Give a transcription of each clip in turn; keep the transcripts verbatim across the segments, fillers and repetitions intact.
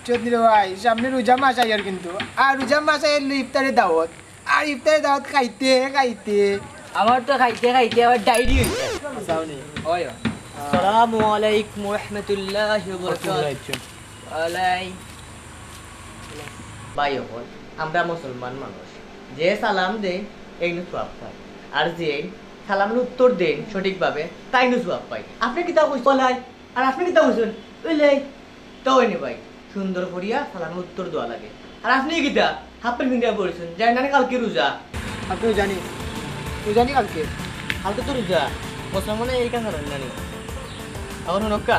চৌধুরী ভাই, সামনে রোজা মাস আইয়ার কিন্তু। আর রোজা মাস আইয়ার ইফতারে দাওয়াত। আর ইফতারে দাওয়াত খাইতে খাইতে আমার তো খাইতে খাইতে আবার ডায়রি হইছে। ওই। আসসালামু আলাইকুম ওয়া রাহমাতুল্লাহি ওয়া বারাকাতুহু। ওয়ালাই। ভাই অকল, আমরা মুসলমান মানুষ, যে সালাম দেইন, এইনউ সওয়াব পাই, আর যে সালামের উত্তর দেইন সঠিকভাবে, তাইনউ সওয়াব পাই। আপনে কিতা কইছইন? ওয়ালাই। আর আপনে কিতা কইছইন? ওয়ালাই। তো অয়নি ভাই, সুন্দর করিয়া সালামের উত্তর দেওয়া লাগে। আর আপনে কিতা হাফ প্যান্ট পিন্দিয়া বইছইন? জানইন না নি কালকে রোজা? কালকে রোজা নি? রোজা নি কালকে? কালকে তো রোজা। মুসলমানে এই কাজ করইন না নি? অখন হুনউক্কা,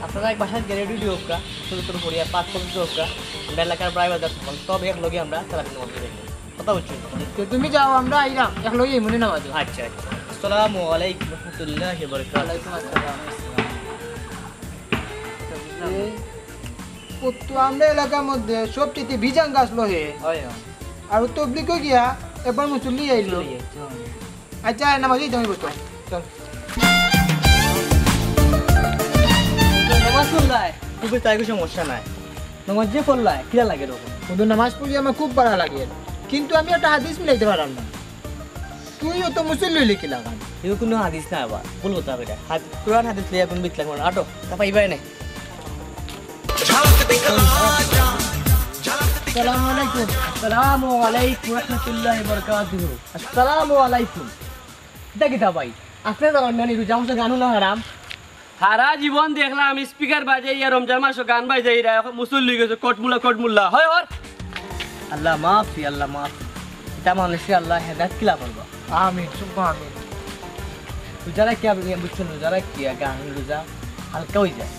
আপনারা এক বাসাত গিয়া রেডি অউক্কা, সুন্দর করিয়া পাক পবিত্র অউক্কা। আমরা এলাকার ভাই বাজার সকল সব একলগে আমরা তারাবির নামাজ পড়ি। কথা বুঝছইন? তো তুমি যাও, আমরা আইরাম, একলগে ইমনে নামাজ। আচ্ছা, আচ্ছা। আসসালামু আলাইকুম ওয়া রাহমাতুল্লাহি ওয়া বারাকাতুহু। ওয়ালাইকুম আসসালাম। এ, ও তো আমরা এলাকার মধ্যে সবচেয়ে বিজাঙ্গা আসলো হে। হয়, হয়। আর তবলিগও গিয়া একবার মুসল্লি আইলো। মুসল্লি আইলো, হয়। আচ্ছা, নামাজ পড়ি তুমি বসো। চল। নামাজ পড়লায়, খুবই তাই কোনো সমস্যা নাই। নামাজ যে পড়লায়, কিলা লাগে এরকম? বন্ধু, নামাজ পড়ি আমার খুব ভালা লাগে, কিন্তু আমি একটা হাদিস মিলাইতে পারলাম না। তুই অত মুসল্লি অইলে কিলা লাখান? এও কোনো হাদিস না আবার, ভুল কথা বেটা। হাদ-, কোরআন হাদিস লইয়া কোন বিতলাম না। আটো, তা পাইবায় না। আসসালামু আলাইকুম। আসসালামু আলাইকুম ওয়া রাহমাতুল্লাহি ওয়া বারাকাতুহু। আসসালামু আলাইকুম। ইটা কিতা ভাই? আপনে জানইন না নি রোজা মাসো গান হুনা হারাম? হারা জীবন দেখলাম স্পিকার বাজাইয়া রমজান মাসো গান বাজাইরা, অখন মুসল্লি অইগেছো, কটমুল্লা, কটমুল্লা। হয়, হয়। আল্লাহ মাফি, আল্লাহ মাফি। ইতা মানুষরে আল্লায় হেদায়েত কিলা করবা? আমিন, সুম্মা আমিন। রোজা রাখিয়া, বুঝছো নি, রোজা রাখিয়া গান রোজা হালকা অইযায়।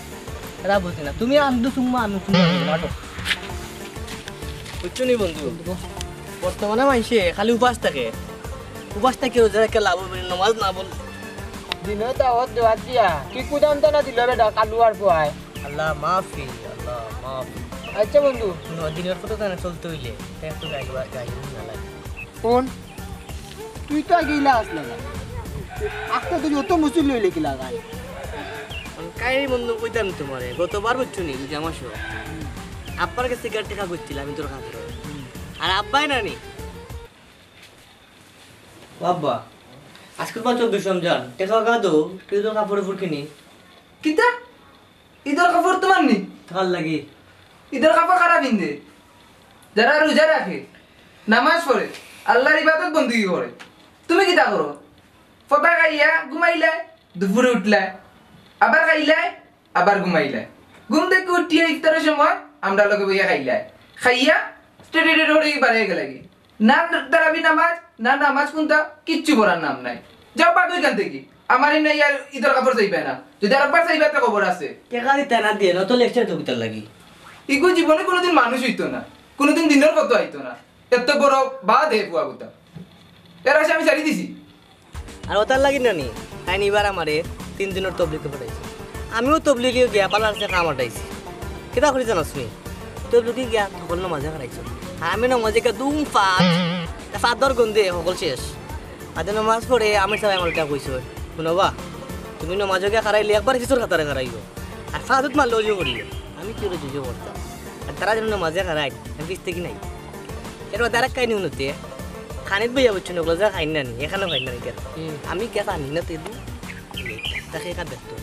এরা বুঝে না। তুমি আন্দু সুম্মা আমি সুম্মা নাটক। বুঝছো নি বন্ধু? বর্তমানে মাইনষে খালি উপাস থাকে। উপাস থাকিয়া রোজা রাখিয়া লাভ অইবো নি, নামাজ না পড়লে। দিনর দাওয়াত দেওয়াত দিয়া কি কুদান দানা দিল বেটা কালু আর পুয়ায়। আল্লাহ মাফি, আল্লাহ মাফি। আচ্ছা বন্ধু। হুনো, দিনর পথে তো চলতে অইলে, তাই একটু গাইল, গাইল না লাগে। কোন? তুই তো আগে ইলা আছলে না। আখতা তুই অত মুসল্লি অইলে কিলা লাখান? কাই বন্ধু কইতাম তুমারে, গতবার বুঝছো নি, রোজা মাসো আব্বার গেছে গিয়া টেকা কইছিলাম ইদর কাপড়র। আর আব্বায় না নি। ও আব্বা, আজকে তো চৌদ্দশে রমজান, টেকা কাদো, তুই তো কাপড় উপর কিনি। কিতা? ইদর কাপড় তুমার নি? কার লাগি? ইদর কাপড় কারা পিন্দে? যারা রোজা রাখে, নামাজ পড়ে, আল্লার ইবাদত বন্দেগি করে। তুমি কিতা করো? ফতা খাইয়া ঘুমাইলায়, দুপুরে উঠলায়, আবার খাইলায়, আবার ঘুমাইলায়। ঘুম থাকি উঠিয়া ইফতারর সময় আমরার লগে বইয়া খাইলায়, খাইয়া টেটে টেটে বাড়াইয়া গেলাগি। না তারাবি নামাজ, না নামাজ কুনতা, কিচ্ছু পড়ার নাম নাই। যাও, ভাগো ইখান থাকি। আমার ইমনে আর ইদর কাপড় চাইবায় না। যদি আরেকবার চাইবায়, তে খবর আছে। টেকা দিতায় না দিয়া, নতুন লেকচার তো কিতার লাগি? ইগু জীবনে কুনুদিন মানুষ অইতো না, কুনুদিন দিনর পথো আইতো না। এত বড় বাদ হে পুয়া গুতা। এর আশা আমি ছাড়ি দিছি। আর অতার লাগি না নি, তাইন ইবার আমারে তিন দিনর তবলিগো পাঠাইছে। আমিও তবলিগো গিয়া পালার সে কাম আটাইছি। কিতা করি জানোস নি? তবলিগো গিয়া হকল নমাজে খাড়াইছে। আর আমি নমাজে গিয়া দুম ফাত, তা ফাতর গন্ধে হকল শেষ। বাদে নমাজ পড়ে আমির সাবে আমারে ইটা কইছে, "হুনো বা, তুমি নমাজো গিয়া খাড়াইলে একবার পিছর কাতারে খাড়াইও। আর ফাতুত মারলে অজু করিও।" আমি কিতা অজু করতাম? আর তারা যেন নমাজে খাড়াইন, আমি পিছ থাকি নাই। এর বাদে আরেক কাহিনী হুনো তে, খানিত বইয়া বুঝছো নি, অগুলা খাইন না নি, এখানো খাইন না নি, কেন? হুম। আমি কে খানি না তে দি, তাকে একা দেখতো।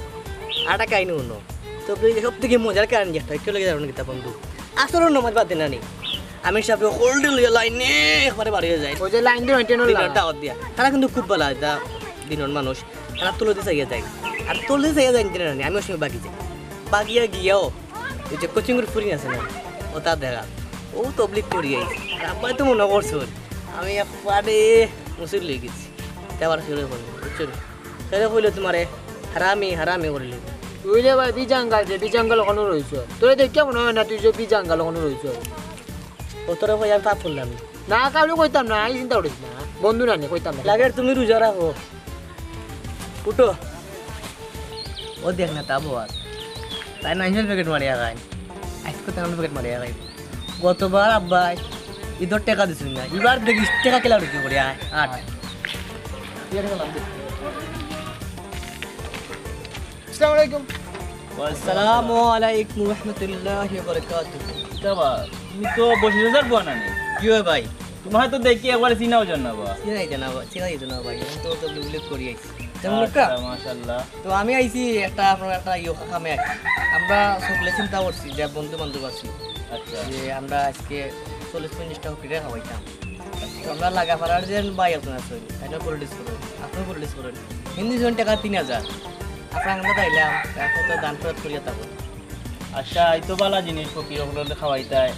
আর একটা কাহিনী হুনো, তো আপনি সব থাকি মজার কাহিনী একটা, একটু লেগে যাবেন কিতা বন্ধু। আসলে নমাজ বাদ দেন না নি, আমির সাবে হকলরে লইয়া লাইনে একবারে বাড়িয়ে যায়। ওই যে লাইন দিয়ে maintain হলো। দিনর দাওয়াত দিয়া। তারা কিন্তু খুব ভালা, এটা দিনর মানুষ। তারা তলেদি চাইয়া যায়। আর তলেদি চাইয়া যায়, জানে না নি, আমি ওই সময় বাগি যাই। বাগিয়া গিয়াও, ওই যে কোচিংর ফুরিন আছে না, অতা দেখা। ও তবলিগ করি আইছে। আর আব্বায় তো মনো করছইন, আমি একবারে মুসল্লি অই গেছি। তে আবার কেরে কইলো, বুঝছো নি? কেরে কইলো তুমারে, হারামি, হারামি করিল। তুই রে ভাই, বিজাঙ্গাল যে, বিজাঙ্গাল অখনো রইছস। তোরে দেখিয়া মনো অয় না তুই যে বিজাঙ্গাল অখনো রইছস। ও তোরে কই আমি পাপ করলাম নি? না, কাউরে কইতাম না, এই চিন্তা করিস না। বন্ধু না নি, কইতাম না। লাগের তুমি রোজা রাখো। উঠো। ও দেখ না, তা বল। তাইন মাইনষর প্যাকেট মারিয়া খাইন। আইজকু তান প্যাকেট মারিয়া খাইন। গতবার আব্বায় ইদর টেকা দিছইন না। ইবার দেখিস টেকা কিলা রুজি করি আয়। আট। আসসালামু আলাইকুম। আসসালামু আলাইকুম রহমতুল্লাহি ওয়া বারাকাতুহু। কিতা বা, তুমি তো বশির চাচার ফুয়া নানি? জি অয় ভাই। তুমারে তো দেখি একবারে চিনাও যার না বা। চিনাই যার না বা, চিনাই যার না ভাই, আমি তো, তো বিলিভ করি আইছি। তেমন আচ্ছা, কা? মাশাআল্লাহ। তো আমি আইছি একটা, আপনার একটা ইয়ে কামে আর কি। আমরা সকলে চিন্তা করছি যে বন্ধু বান্ধব আছি, আচ্ছা। যে আমরা আজকে চল্লিশ পঞ্চাশটা ফকিরে খাওয়াইতাম। তো আমরা লাগাপাড়ার যে ভাই একজন আছইন, তাইন পলিটিক্স করইন, আপনেও পলিটিক্স করইন। হিন্দু জন টাকা তিন হাজার। আপনার কাছে আইলাম, আপনে তো দান খয়রাত করিয়া থাকইন। আচ্ছা, এই তো ভালা জিনিস, ফকির অকলরে খাওয়াইতায়,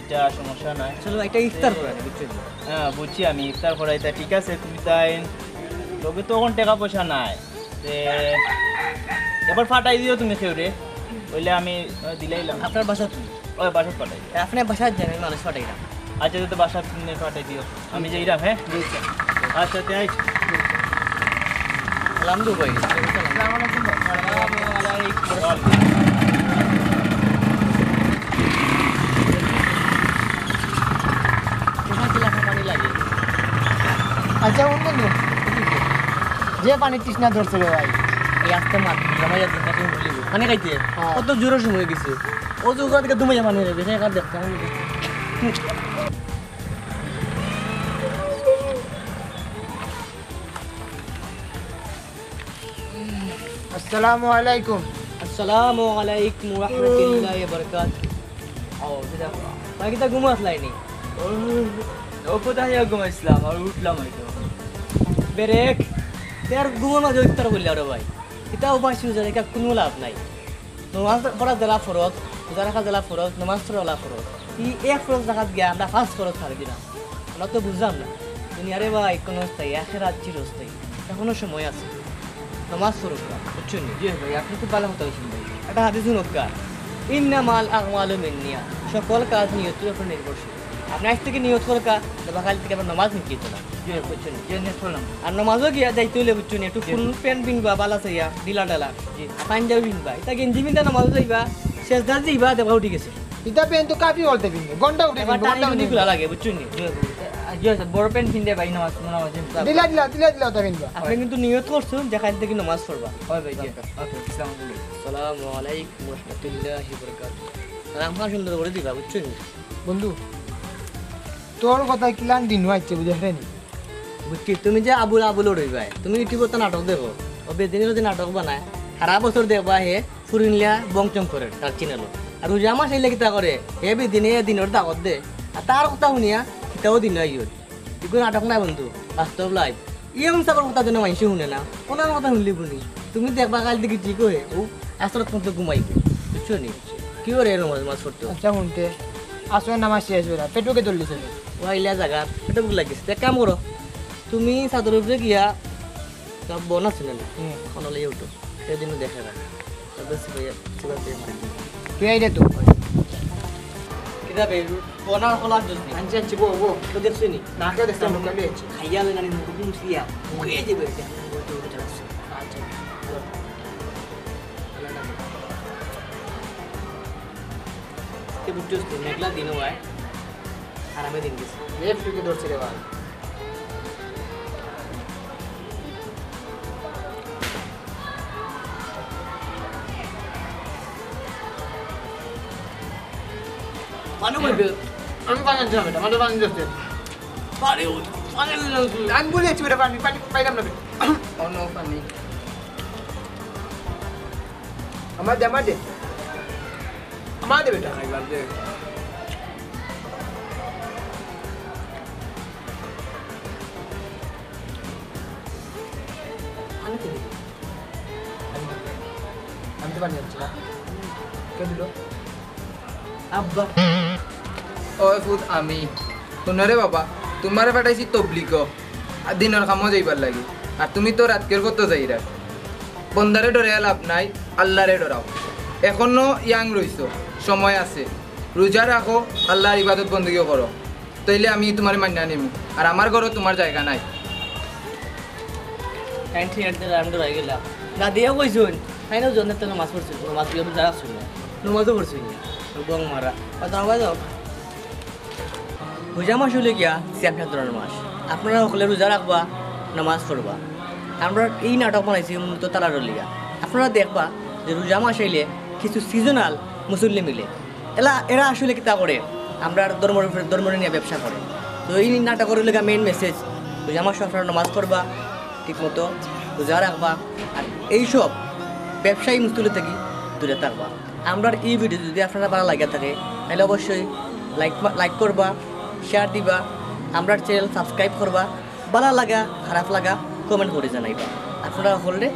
ইটা সমস্যা নাই। চলো, একটা ইফতার করাই, বুঝছো নি? হ্যাঁ, বুঝছি আমি, ইফতার করাইতায়, ঠিক আছে, তুমি তাইন, লগে তো অখন টেকা পয়সা নাই, তে এবার পাঠাই দিও তুমি কেউরে, অইলে আমি, আহ, দিলাইলাম। আপনার বাসা কি? ওই বাসাত পাঠাই দিও। আপনে বাসাত যান, আমি মানুষ পাঠাইলাম। আচ্ছা, তো বাসাত তুমি পাঠাই দিও। আমি যাইরাম, হ্যাঁ? আচ্ছা, তে আই। সালাম দু ভাই। আসসালামু আলাইকুম ভাই। ওয়ালাইকুম আসসালাম। তোমার কি লাগা পানি লাগে? আচ্ছা, অন্য নিও। যে পানির তৃষ্ণা ধরছে রে ভাই। এই আস্তে মাত, জমাই আছে, পানি খাইতে। হ্যাঁ। কত জোরে সময় গেছে। ও যে ওখান থেকে দুমাইয়া পানি নেবে, সে এখানে দেখতে হবে। আসসালামু আলাইকুম। আসসালামু আলাইকুম ওয়া রাহমাতুল্লাহি ওয়া বারাকাতুহু। ও, কিতা? ভাই, কিতা ঘুমো আছলায় নি? ও, ও কোথায় ঘুমাইছিলাম, আর উঠলাম হয়তো। বেরেক, তে আর ঘুমর মাঝে ইফতার করলে আরে ভাই। কিতা উপাস রোজা রাখিয়া কুনু লাভ নাই। নমাজ পড়া যেলা ফরজ, রোজা রাখা যেলা ফরজ, নমাজ পড়া অলা ফরজ। ই এক ফরজ রাখাত গিয়া আমরা পাঁচ ফরজ ছাড়ি দিলাম। আমরা তো বুঝলাম না। দুনিয়ারে ভাই ক্ষণস্থায়ী, আখেরাত চিরস্থায়ী। এখনো সময় আছে। নমাজ পড়ুক্কা, বুঝছো নি? জি ভাই, আপনে খুব ভালা কথা কইছইন ভাই। একটা হাদিস হুনউক্কা, "ইন্নামাল আমালু বিন্নিয়াত", সকল কাজ নিয়তের উপর নির্ভরশীল। আপনে আইজ থাকি নিয়ত করউক্কা, দেখবা কাইল থাকি আপনার নমাজ মিস অইতো না। জি, বুঝছো নি? জি, নিয়ত করলাম। আর নমাজো গিয়া যাইতে অইলে, বুঝছো নি, একটু জি। ফুল প্যান্ট পিনবা, ভালা চাইয়া, ঢিলা ঢালা। জি। পাঞ্জাবি পিনবা। ইতা গেঞ্জি পিন্দা নমাজো যাইবা, সেজদাত যাইবা, দেখবা উঠি গেছে। ইতা প্যান্ট তো কাফি অকলতে পিন্দে, গন্ডা উঠে এবার পিন্দে, টান গন্ডা উঠে পিন্দে। খোলা লাগে, বুঝছো নি? জি, জি। জি, জি, বড় প্যান্ট পিন্দে ভাই, নমাজ, নমাজ। দিলা, দিলা, দিলা, দিলা, ওটা পিন্দবা। আপনে কিন্তু নিয়ত করছইন যে কাইল থাকি নমাজ পড়বা। হয় ভাই, জি। ওকে, আসসালামু আলাইকুম। আসসালামু আলাইকুম ওয়া রাহমাতুল্লাহি ওয়া বারাকাতুহু। আর আমারে সুন্দর করি দিবা, বুঝছো নি? বন্ধু, তোর কথা কিলান দিন আইছে, বুঝছস নি? বুঝছি, তুমি যে আবুল আবুল রইবায়, তুমি YouTube-ও তো নাটক দেখো, ও বেদিনে যদি নাটক বানায়, সারা বছর দেখবা হে ফুরিনলিয়া বংচং করে তার চ্যানেলো। আর রোজা মাস আইলে কিতা করে, হে বেদিনে দিনর দাওয়াত দে, আর তার কথা হুনিয়া কিতাও দিন আইয়ো। ইগু নাটক নায় বন্ধু, বাস্তব লাইফ। ই এমন সাবর কথা যেন মাইনষে হুনে না, ওনার কথা হুনলি বুনি। তুমি দেখবা কাইল থাকি ঠিক অয়, ও আসরত পর্যন্ত ঘুমাইবো, বুঝছো নি? কিওরে নমাজ, নমাজ পড়তো? আচ্ছা, হুনতে, আসর নামাজ শেষ অইলা, পেটুকে ধরলি চলে। ও আইলা জাগাত, পেটো ভুক লাগিছে। এক কাম করো, তুমি ছাদর উপরে গিয়া, তা বন আছে না? হুম। অখন লইয়া উঠো। সেদিনও দেখে না। তারপর সিপাই, সিপাই পেয়ে মারি দিবে। তুই আইলে তো। কিতা বে, বনার খোলা জুস নি? আনছি, আনছি, বউ, বউ। তো দেখছি নি? না, কেউ দেখছে না, আমি আনছি। খাইয়া লই না নি, মুখ মুছিয়া। মুখে যে বের, দেখো, বলতে বলতে চালাচ্ছে। আচ্ছা। তে বুঝছস তো, মেঘলা দিনও অয়, আরামে দিন গেছে। লেফট উইকেট ধরছে রে ভাই। পানি বলবে। আমি পানি আনছিলাম এটা, আমাদের পানি দিতে। পানি, পানি আনছিলাম। আমি বলে যাচ্ছি বেটা, পানি, পানি পাইলাম না বেটা। অন্য পানি। আমার দে, আমার দে। আমার দে বেটা। খাইবার দে। পানি তো দিবি। আমি তো পানি আনছি না। কে দিল? আব্বা। ওই ফুত আমি। হুনো রে বাবা, তুমারে পাঠাইছি তবলিগো। আর দিনর কামো যাইবার লাগি। আর তুমি তো রাতকের পথো যাইরায়। বন্দারে ডরাইয়া লাভ নাই, আল্লারে ডরাও। এখনো ইয়াং রইছো, সময় আছে। রোজা রাখো, আল্লার ইবাদত বন্দেগিও করো। তাইলে আমি তুমারে মানিয়া নিমু। আর আমার ঘরো তুমার জাগা নাই। তাইন ঠিক আছে, আমি ডরাই গেলাম। দাদিয়ে কইছইন, তাইনও জন্নত নামাজ পড়ছইন, নামাজ গিয়ে যারা শুনে, নামাজও পড়ছইন না। বং মারা। আর দাও, দাও। রোজা মাস অইলো গিয়া সিয়াম সাধনার মাস। আপনারা হকলে রোজা রাখবা, নামাজ পড়বা। আমরা ই নাটক বানাইছি মূলত তারার লিয়া। আপনারা দেখবা, যে রোজা মাস আইলে কিছু সিজনাল মুসল্লি মিলে, এলা এরা আসলে কিতা করে, আমরার ধর্মর উপরে, ধর্ম নিয়া ব্যবসা করে। তো এই নাটকর লাগি মেইন মেসেজ, রোজা মাসো আপনারা নামাজ পড়বা, ঠিক মতো রোজা রাখবা, আর এইসব ব্যবসায়ী মুসল্লি থাকি দূরে থাকবা। আমরার এই ভিডিও যদি আপনারা ভালা লাগিয়া থাকে, তাহলে অবশ্যই লাইক, লাইক করবা, শেয়ার দিবা, আমরার চ্যানেল সাবস্ক্রাইব করবা, ভালা লাগা খারাপ লাগা কমেন্ট করি জানাইবা। আপনারা হলে